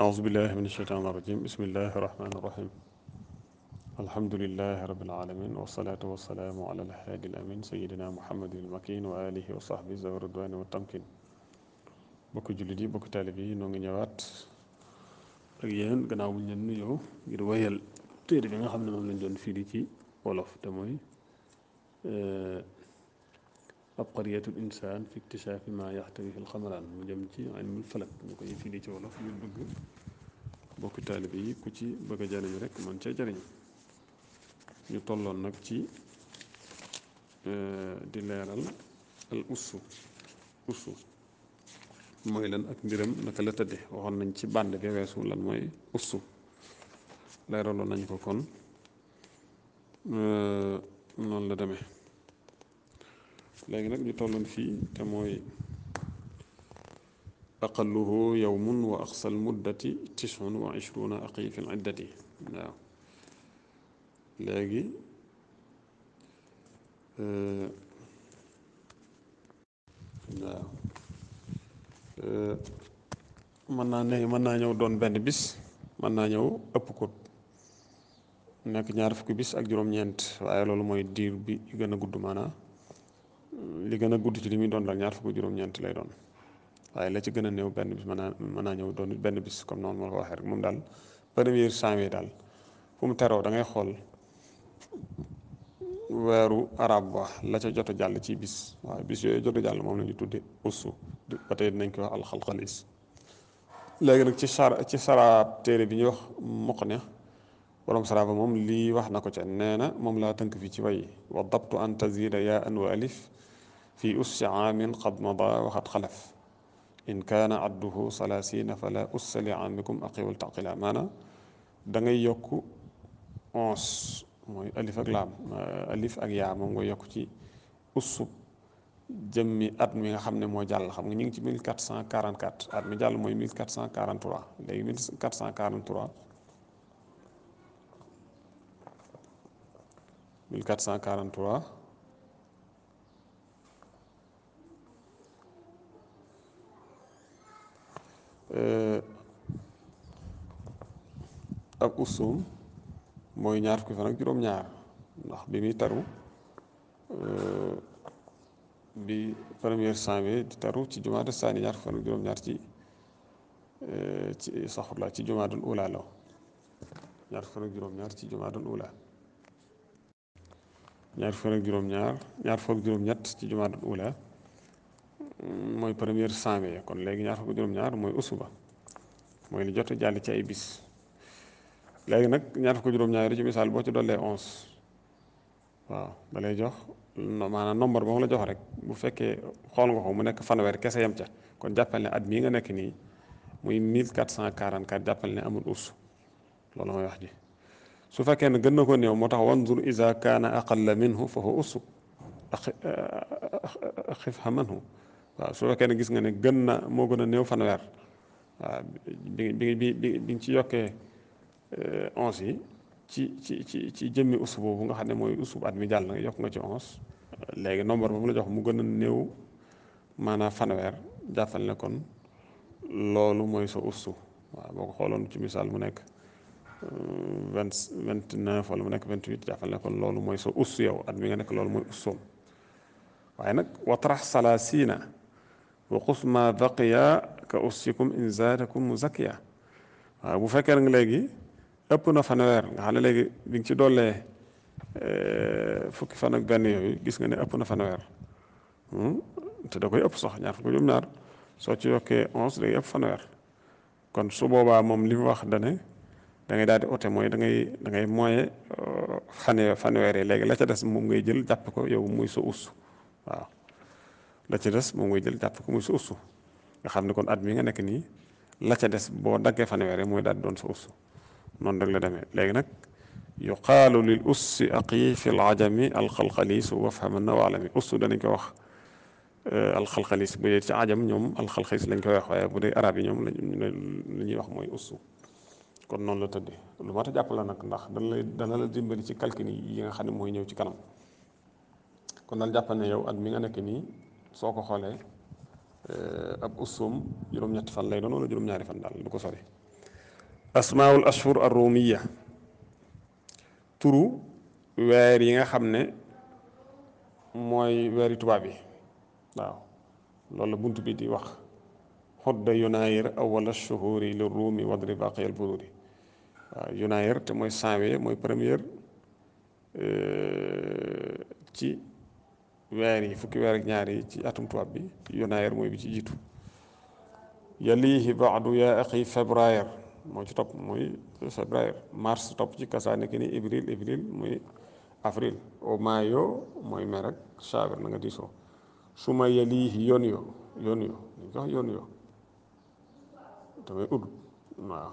أعوذ بالله من الشيطان الرجيم بسم الله الرحمن الرحيم الحمد لله رب العالمين والصلاة والسلام على الهادي الأمين سيدنا محمد المكين وآله وصحبه ذوي الرضوان والتمكين bokki jullit yi bokki taalib yi noo ngi ñëwaat ak yéen gannaaw bu ñu leen nuyoo ngir wéyal téere bi nga xam ne moom lañ doon firi ci wolof te mooy abqariyatul insaan fi iktisaafi maa yaxtawihi alxamaraan mu jëm ci ilmul falak ñu koy firi ci wolof ngir bëgg bokki taalib yi ku ci bëgg a jariñu rek man cee jariñu ñu tolloon nag ci di leeral al ussu mooy lan ak mbiram naka la tëdde waxoon nañ ci bànd bi weesu lan mooy ussu leeraloon nañ ko kon noonu la demee léegi nag ñu tolloon fii te mooy aqalluhu yawmun wa aqsal muddati tisun wa ishruna aqi fi l iddati waaw léegi waaw mën naa ñëw doon benn bis mën naa ñëw ëpp ko nekk ñaar fukki bis ak juróom-ñeent waaye loolu mooy diir bi gën a gudd maanaa li gën a gudd ci li muy doon daal ñaar fukki juróom-ñeent lay doon waaye la ci gën a néew benn bis mën naa ñëw doon benn bis comme noonu ma ko waxee rek moom daal premier janvier daal fu mu teroo da ngay xool weeru arab ba la ca jot a jàll ci bis waaye bis yooyu jot a jàll moom la ñu tudde ussu ba tey dinañ koy wax alxalxalis léegi nag ci saraab téere bi ñuy wax Muqni borom saraab ba moom lii wax na ko ca nee na moom laa tënk fii ci way wa dabtu an tazida yaa an wa alif fi ussi aamin qad mada waxat xalaf in kaana adduhu salaasina fala ussa li aamikum aqiwal taqila maanaam da ngay yokk 11 mooy alif ak laam alif ak yaa moom nga yokk ci ussu jëmmi at mi nga xam ne moo jàll xam nga ñu ngi ci 1444 at mi jàll mooy 1443 léegi 1443 1443 ak ussuum mooy ñaar fukki fan ak juróom-ñaar ndax bi muy taru bi premier janvier di taru ci jumaada saani ñaar fukki fan ak juróom-ñaar ci saxurla ci jumaadul ula la ñaar fukki fan ak juróom-ñaar ci jumaadul ula ñaar fukki fan ak juróom-ñaar ñaar fukki ak juróom-ñett ci jumaadul ula mooy premier janvier kon léegi ñaar fukki ak juróom-ñaar mooy ussu ba mooy li jot a jàll ci ay bis léegi nag ñaar fukki juróom-ñaari ci misaal boo ci dollee 11 waaw da lay jox maanaam nombre ba mu la jox rek bu fekkee xool nga ko mu nekk fanweer kese yem ca kon jàppal ne at mii nga nekk nii muy 1444 jàppal ne amul us loolu mooy wax ji su fekkee ne gën na ko néew moo tax wanzur iza kaana aqalla minhu fa huwa ussu xifha manhu waaw su fekkee ne gis nga ne gën na moo gën a néew fanweer waaw bi nga ci yokkee 11 yi ci jëmmi us boobu nga xam ne mooy us bu at mi jàll na yokk nga ci 11 léegi nombre boobu la jox mu gën a néew maanaam fanweer jàppal ne kon loolu mooy sa ussu waaw boo ko xooloon ci misaal mu nekk 29 wala mu nekk 28 jàppal ne kon loolu mooy sa ussu yow at mi nga nekk loolu mooy ussoom waaye nag watrax salaasina wa xus ma baqiya ka ussikum in zaadakum muzakkiya waaw bu fekkee nag léegi ëpp na fanweer nga xam ne léegi bi nga ci dollee fukki fan ak benn yooyu gis nga ne ëpp na fanweer te da koy ëpp sax ñaar fukki juróom-ñaar soo ci yokkee 11 day ëpp fanweer kon su boobaa moom li mu wax dane da ngay daal di ote mooy da ngay moye fanweer yi léegi la ca des moom ngay jël jàpp ko yow muy sa ussu waaw la ca des moom ngay jël jàpp ko muy sa ussu nga xam ne kon at mi nga nekk nii la ca des boo daggee fanweer yi mooy daal di doon sa ussu noonu rek la demee léegi nag yuqaalu lil ussi aqi fi l ajami alxalxaliis wafhaman na waalami ussu danañ ko wax alxalxaliis bu dee ci ajam ñoom alxalxaliis lañ koy wax waaye bu dee arab yi ñoom li ñuy wax mooy ussu kon noonu la tëddee lu mat a jàpp la nag ndax dana la dimbali ci calcul yi nga xam ne mooy ñëw ci kanam kon daal jàppal ne yow at mi nga nekk nii soo ko xoolee ab ussoom juróom-ñetti fan lay doon wala juróom-ñaari fan daal du ko sori asmaul ashhur arrumiya turu weer yi nga xam ne mooy weeri tubaab yi waaw loolu la bunt bi di wax xudda yunaayir awala shuhuri li ruumi wadri baqiyal bururi waaw yunaayir te mooy janvier mooy première ci weer yi fukki weer ak ñaar yi ci atum tubaab bi yunaayir mooy bi ci jiitu yalihi baadu yaa axi février moo ci topp mooy février mars topp ci kasaane ki ni ivril muy avril au maayo mooy mai rek saabir na nga diisoo suma yalihi yoon yo damay ut waaw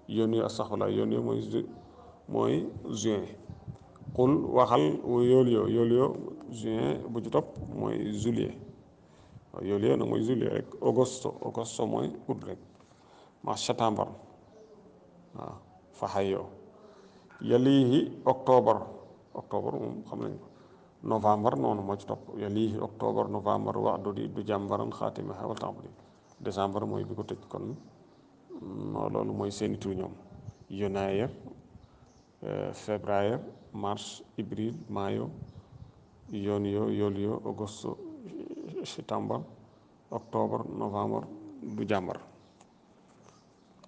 yoon yo astaxfirullah yoon yo mooy juin xul waxal yool yo juin bu ci topp mooy juillet waaw yoolu yo nag mooy juillet rek augusto mooy août rek ma septembre waaw faxayoo yalihi octobre moom xam nañ ko novembre noonu moo ci topp yalihi octobre novembre waxdu di du jàmbaran xaatima xewal tàmbali décembre mooy bi ko tëj kon loolu mooy seeni tur ñoom yunaayir février mars avril mayo yoolu auguste septembre octobre novembre du jàmbar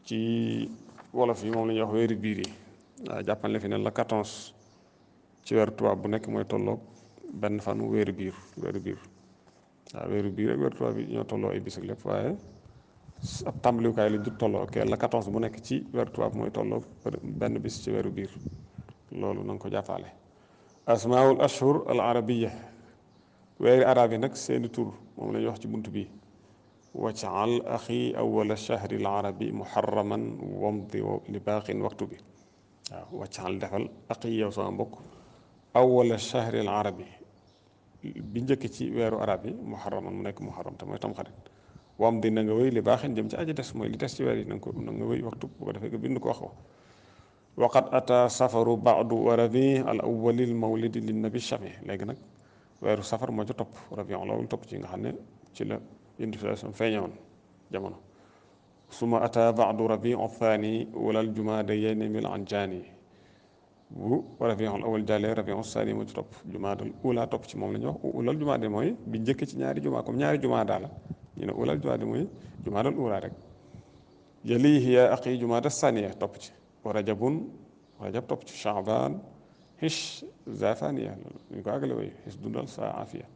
ci wolof yi moom la ñuy wax weeri biir yi waaw jàppale fi ne la 14 ci weeru tubaab bu nekk mooy tolloog benn fanu weeru biir waaw weeru biir ak weeru tubaab bi ñoo tolloo ay bis ak lépp waaye ab tàmbaliwukaay lañ jut tolloo ok la 14 bu nekk ci weeru tubaab mooy tolloog benn bis ci weeru biir loolu na nga ko jàppale asmaul ashhur al arabiya weeri arab yi nag seeni tur moom la ñuy wax ci bunt bi waj'al axi awwala shahri al arabi muharraman wamdi li baaqin waxtu bi waaw waj'al defal axi yow sama mbokk awwala shahri al arabi bi njëkk ci weeru arab yi muharraman mu nekk muharram te mooy tamxarit wamdi na nga wéy li baaxin jëm ci aji des mooy li des ci weer yi na nga wéy waxtu bu ko defee nga bind ko wax ko waqad ata safaru baadu wa rabi al awwali al mawlidi lin nabi shami léegi nag weeru safar moo ci topp rabiul awwal topp ci nga xam ne ci la industrialisation feeñewoon jamono suma ata baadu rabiul thani walal jumaada yéene mil an jaani bu rabiul awwal jàllee rabiul thani moo ci topp jumaadal ula topp ci moom la ñuy wax ulal jumaade mooy bi njëkk ci ñaari jumaa comme ñaari jumaa daala ñu ne ulal jumaade mooy jumaadal ula rek yalihi ya aqi jumaada saniya topp ci wa rajab topp ci chaban hish zafaniya ñu ko àggale way his dundal sa afiya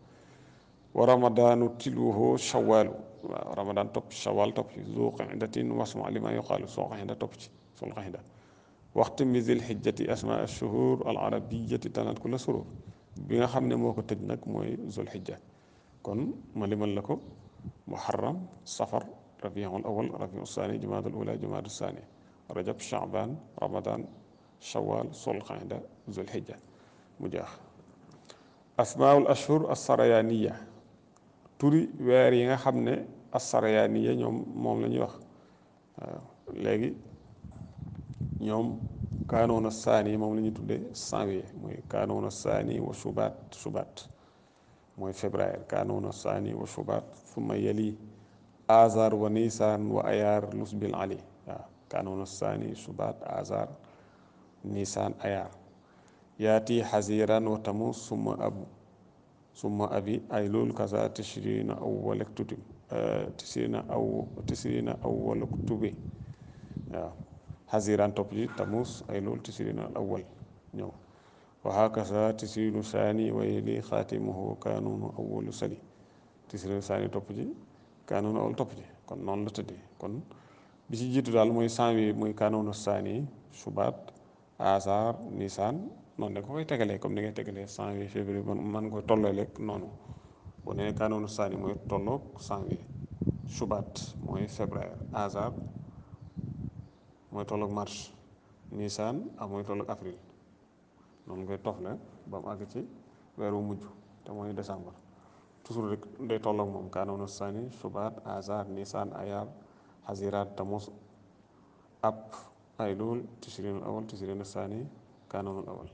wa ramadaanu tilwuhu shawaalu waaw ramadaan topp ci shawal topp ci zu qindatin wasma lima yuqaalu soo qaxinda topp ci sul qaxinda waxtu misil xijjati asma ashuhur al arabiyati tanat ku la surur bi nga xam ne moo ko tëj nag mooy zul xijja kon ma limal la ko muharram safar rabiul awal rabiul saani jumaadal ula jumaadal saani rajab chaban ramadan shawal sul qaxinda zul xijja mu jeex asmaul ashhur assarayaniya turi weer yi nga xam ne assarayaniya ñoom moom la ñuy wax waaw léegi ñoom kaanoona saani moom la ñuy tuddee janvier mooy kaanoona saani wa subaat mooy février kaanoona saani wa subaat summa yali azar wa nisan wa ayaar lusbil ali waaw kaanoona saani subaat azar nisan ayaar yaati xasiran wa tamus summa abi ay loolu kasa tishrina awwal oktubi tishrina awwal oktubi waaw xasiran topp ci tamus ay loolu tishrina awwal ñëw wa hakasa tishrinu saani wa yali xaatimuhu kaanunu awwalu sali tishrinu saani topp ci kaanunu awwal topp ci kon noonu la tëddee kon bi ci jiitu daal mooy janvier mooy kaanunu saani subaat azar nisan noonu da nga koy tegalee comme ni ngay tegalee janvier février man nga koy tolloolee noonu bu ne kaanoonu saani mooy tolloog janvier subaat mooy février azar mooy tolloog mars nisan ak mooy tolloog avril noonu ngay tofle ba mu àgg ci weeru mujj te mooy décembre toujours rek day tolloog moom kaanoonu saani subaat azar nisan ayar xasiraat tamus ab aylul tishrinu awal tishrinu saani kaanoonu awal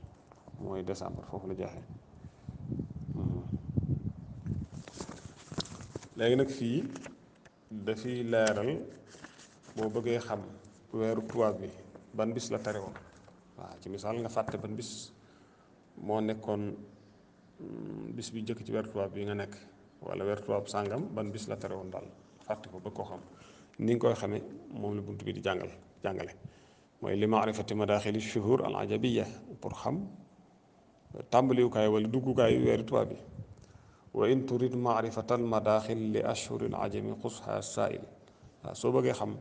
mooy décembre foofu la jeexee léegi nag fii dafiy leeral boo bëggee xam weeru tubaab bi ban bis la tere woon waaw ci misaal nga fàtte ban bis moo nekkoon bis bi njëkk ci weeru tubaab bi nga nekk wala weeru tubaab sàngam ban bis la tere woon daal fàtte ko bëgg koo xam ni nga koy xamee moom la bunt bi di jàngale mooy li maarifati madaaxili shuhur al ajabiya pour xam tàmbaliwukaay wala duggukaayu weeru tubaab bi wa in turid maarifata al madaaxil li ashhuri al ajami xusha saail waaw soo bëggee xam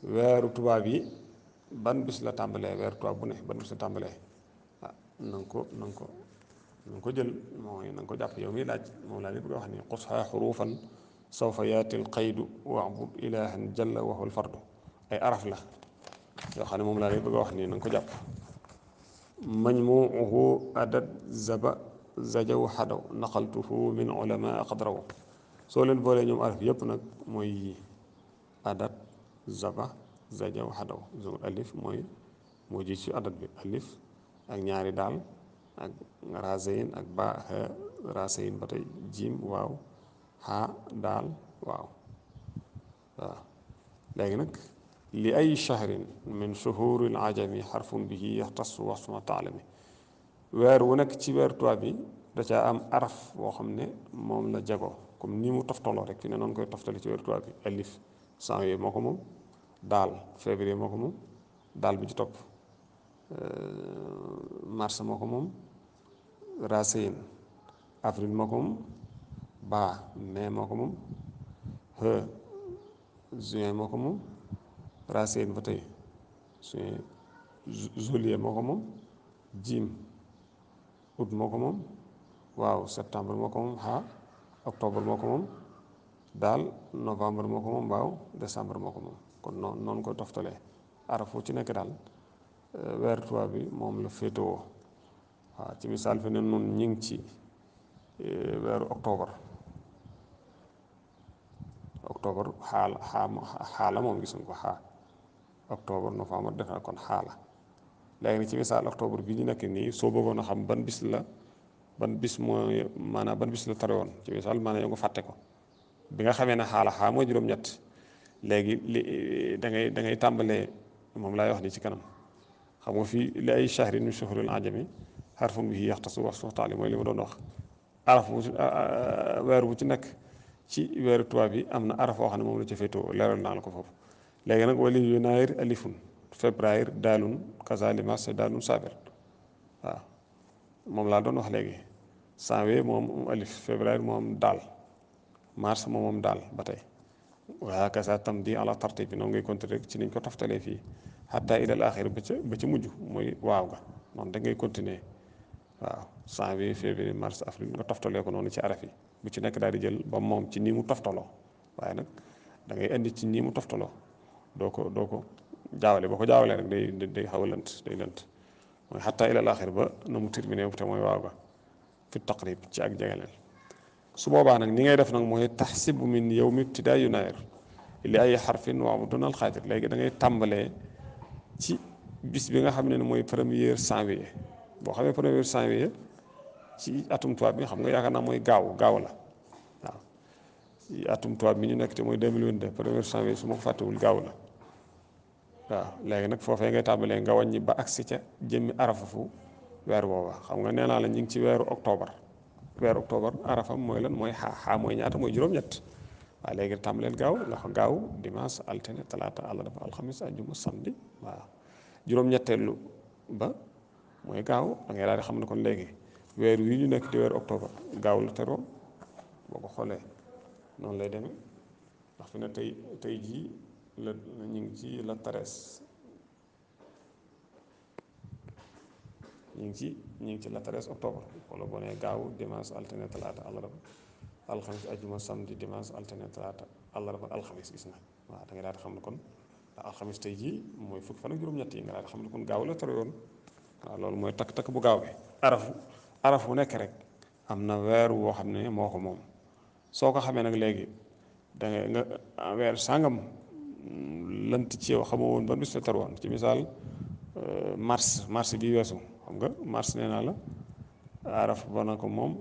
weeru tubaab yi ban bis la tàmbalee weeru tubaab bu ne ban bis la tàmbalee ah na nga ko jël mooy na nga ko jàpp yow miy laaj moom laa li bëgg a wax ni xusha xurufan sawfa yaati al qaydu wa'bud ilahan jalla wa huwa al fardu ay araf la yoo xam ne moom laa lay bëgg a wax nii na nga ko jàpp majmuuhu adad zaba zajaw xadaw naqaltuhu min ulama qadraw soo leen boolee ñoom araf yépp nag mooy adat zaba zajaw xadaw alif moo ji ci adat bi alif ak ñaari daal ak raseyin ak ba ha raseyin ba tey jiim waaw xaa daal waaw léegi nag li ay shahrin min shuhuri al ajami xarfun bihi yaxtasu wasma taalami weer wu nekk ci weer tubaab bi da caa am araf boo xam ne moom la jago comme ni mu toftaloo rek fi ne noonu koy toftale ci weer tubaab bi alif janvier moo ko moom daal février moo ko moom daal bi ci topp mars moo ko moom racine avril moo ko moom baa mai moo ko moom he juin moo ko moom racine ba tey juin juillet moo ko moom jiim août moo ko moom waaw septembre moo ko moom xaa octobre moo ko moom daal novembre moo ko moom waaw décembre moo ko moom kon noonu koy toftalee arafu ci nekk daal weer tubaab bi moom la féetewoo waaw ci misaal fi ne nun ñi ngi ci weeru octobre xaala moom gis nga ko xaa octobre novembre def na kon xaala léegi nag ci misaal octobre bi ñu nekk nii soo bëggoon a xam ban bis la ban bis mooy maanaam ban bis la tare woon ci misaal maanaam yow nga fàtte ko bi nga xamee ne xaala xaa mooy juróom-ñett léegi da ngay tàmbalee moom laay wax ni ci kanam xam nga fii li ay shahrin min shuhuril ajami harfun bihi yaxtasu wasfu taali mooy li ma doon wax araf bu weer bu ci nekk ci weeru tubaab bi am na araf boo xam ne moom la ca féetoo leeral naa la ko foofu léegi nag wali yunaayir alifun février daalun kazali mars daalun saabir waaw moom laa doon wax léegi janvier moom alif février moom daal mars moom daal ba tey waa kasa tam di ala tartib bi noonu ngay continuer rek ci niñ ko toftalee fii xataa ilal axir ba ca mujj mooy waaw ga noonu da ngay continuer waaw janvier février mars avril nga toftalee ko noonu ci araf yi bu ci nekk daal di jël ba moom ci nii mu toftaloo waaye nag da ngay indi ci nii mu toftaloo doo ko jaawale boo ko jaawalee rek day xaw a lënt mooy xataa ilal axir ba na mu terminé te mooy waaw ga fi taqrib ci ak jegeleel su boobaa nag ni ngay def nag mooy taxsibu min yawmi ibtidaa yunaayir li ay xarfin waaw dunal xaatir léegi da ngay tàmbalee ci bis bi nga xam ne mooy premier janvier boo xamee premier janvier ci atum tubaab bi xam nga yaakaar naa mooy gaaw la waaw ci atum tubaab bi ñu nekk te mooy 2022 premier janvier su ma ko fàttewul gaaw la waaw léegi nag foofee ngay tàmbalee nga wàññi ba agsi ca jëmmi arafafu weer booba xam nga nee naa la ñu ngi ci weeru octobre arafam mooy lan mooy xaa mooy ñaata mooy juróom-ñett waaw léegi tàmbaleel gaaw nga xam gaaw dimanche altine talaata àllarba alxamis àjjuma samedi waaw juróom-ñetteelu ba mooy gaaw da ngay daal di xam ne kon léegi weer wi ñu nekk di weeru octobre gaaw la teroo boo ko xoolee noonu lay demee ndax fi ne tey jii la ñu ngi ci la treize ñu ngi ci la 13 octobre wala boo nee gaaw dimanche altine talaata àllarba alxamis ajjuma samedi dimanche altine talaata àllarba alxamis gis nga waaw da nga daal di xam ne kon ndax alxamis tey jii mooy fukki fan ak juróom-ñett yi nga daal di xam ne kon gaaw la tere yoon waaw loolu mooy takk bu gaaw bi araf bu nekk rek am na weer woo xam ne moo ko moom soo ko xamee nag léegi da nga weer sàngam lant ci yow xamoo woon ban bis la tere woon ci misaal mars bii weesu xam nga mars nee naa la araf ba na ko moom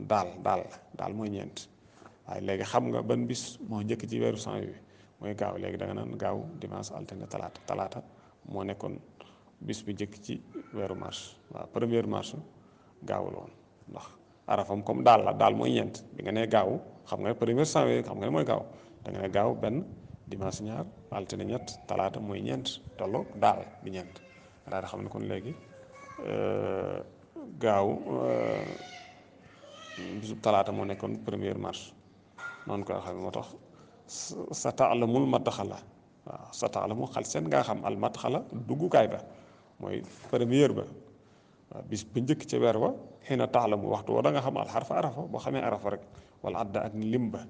daal mooy ñeent waaye léegi xam nga ban bis moo njëkk ci weeru janvier bi mooy gaaw léegi da nga naan gaaw dimanche altine talaata talaata moo nekkoon bis bi njëkk ci weeru mars. waaw première mars gaaw la woon ndax arafam comme daal la daal mooy ñeent bi nga nee gaaw xam nga ne premier janvier xam nga ne mooy gaaw da nga ne gaaw benn dimanche ñaar altine ñett talaata mooy ñeent tolloog daal di ñeent daal di xam ne kon léegi gaaw bisub talaata moo nekkoon première mars noonu koy xam moo tax sa taalamul madxala waaw sa taalamu xal seen ngaa xam al madxala duggukaay ba mooy première ba waaw bis ba njëkk ca weer wa xëy na taalamu waxtu woo da nga xam alxarfa arafa boo xamee arafa rek wala adda ak lim ba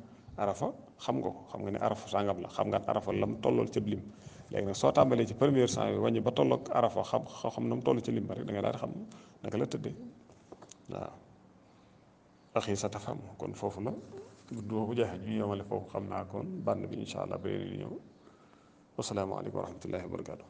arafa xam nga ko xam nga ne arafa sàngam la xam nga arafa lam tollool ca lim léegi nag soo tàmbalee ci première cent bi wàññi ba tolloog arafa xam na mu toll ci lim ba rek da nga daal di xam naka la tëddee waaw axi sa tafam kon foofu la gudd boobu jeexee ñu yomale foofu xam naa kon bànn bi incha allah ba léegi ñëw wasalaamaaleykum wa rahmatullahi wa barakaatu.